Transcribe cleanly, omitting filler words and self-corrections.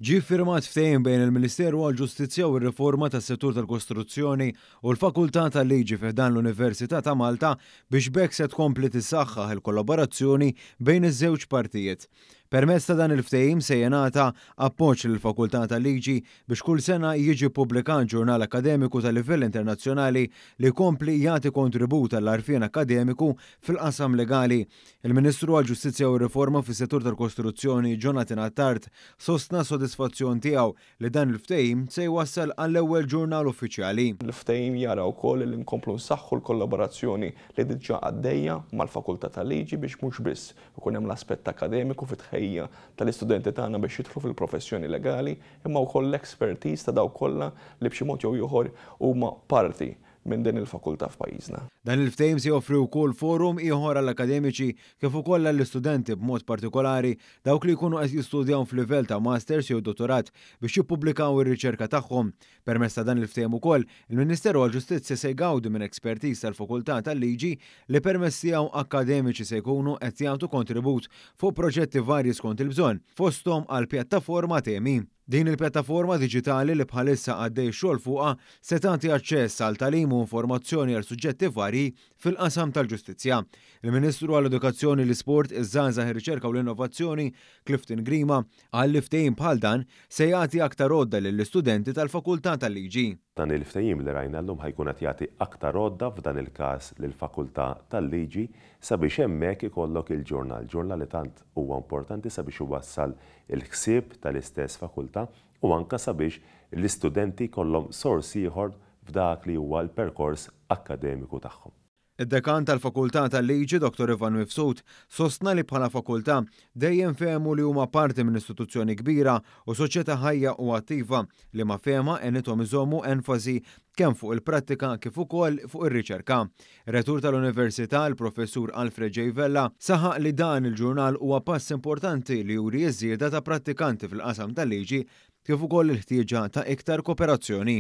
Ġie ffirmat ftehim bejn il-Ministeru għall-Ġustizzja u r-Riforma tas-Settur tal-Kostruzzjoni u l-Fakultà tal-Liġi fi ħdan l-Università ta' Malta biex b'hekk se tkompli tissaħħaħ il-kollaborazzjoni bejn iż-żewġ partijiet. Permezz ta' dan il-ftehim se jingħata appoġġ lill-Fakultà tal-Liġi biex kull sena jiġi ppubblikat ġurnal akkademiku ta' livell internazzjonali li jkompli jagħti kontribut għall-għarfien akkademiku fil-qasam legali. Il-Ministru għall-Ġustizzja u r-Riforma fis-Settur tal-Kostruzzjoni Jonathan Attard sostna s-sodisfazzjon tiegħu li dan il-ftehim se jwassal għall-ewwel ġurnal uffiċjali. Il-ftehim jara wkoll li nkomplu nsaħħu l-kollaborazzjoni li diġà għaddejja mal-Fakultà tal-Liġi biex mhux biss ikun hemm l-aspett akkademiku fit-tħejjija tal-istudenti tagħna biex jidħlu fil-professjoni legali imma wkoll l-expertise ta' dawk kollha li b'xi mod jew ieħor huma parti minn din il-fakultà f'pajjiżna. Dan il-ftehim se joffri wkoll forum ieħor għall-akkademiċi kif ukoll għall-istudenti b'mod partikolari dawk li jkunu qed jistudjaw f'livell ta' Masters jew Dottorat biex jippubblikaw ir-riċerka tagħhom. Permezz ta' dan il-ftehim ukoll, il-Ministeru għall-Ġustizzja se jgawdi minn expertise tal-Fakultà tal-Liġi li permezz tiegħu akkademiċi se jkunu qed jagħtu kontribut fuq proġetti varji skont il-bżonn, fosthom għall-pjattaforma Temi. Din il-pjattaforma diġitali li bħalissa għaddej xogħol fuqha se tagħti aċċess għal tagħlim u informazzjoni għal suġġetti varji fil-qasam tal-ġustizzja. Il-Ministru għall-Edukazzjoni, l-Isport, iż-Żgħażagħ, ir-Riċerka u l-Innovazzjoni, Clifton Grima, qal li ftehim bħal dan se jagħti aktar għodda lill-istudenti tal-Fakultà tal-Liġi. Dan il-ftehim li rajna llum ħa jkun qed jagħti aktar għodda f'dan il-każ lill-Fakultà tal-Liġi sabiex hemmhekk ikollok il-ġurnal, ġurnal li tant huwa importanti sabiex iwassal il-ħsieb tal-istess fakultà u anke sabiex l-istudenti jkollhom sors ieħor f'dak li huwa l-perkors akkademiku tagħhom. Id-Dekan tal-Fakultà tal-Liġi Dottor Ivan Mifsud sostna li bħala fakultà dejjem fehmu li huma parti minn istituzzjoni kbira u soċjetà ħajja u attiva liema fehma għenithom iżommu enfasi kemm fuq il-prattika kif ukoll fuq ir-riċerka. Ir-Rettur tal-Università, il-Professur Alfred J. Vella, saħaq li dan il-ġurnal huwa pass importanti li juri ż-żieda ta' prattikanti fil-qasam tal-liġi kif ukoll il-ħtieġa ta' iktar koperazzjoni.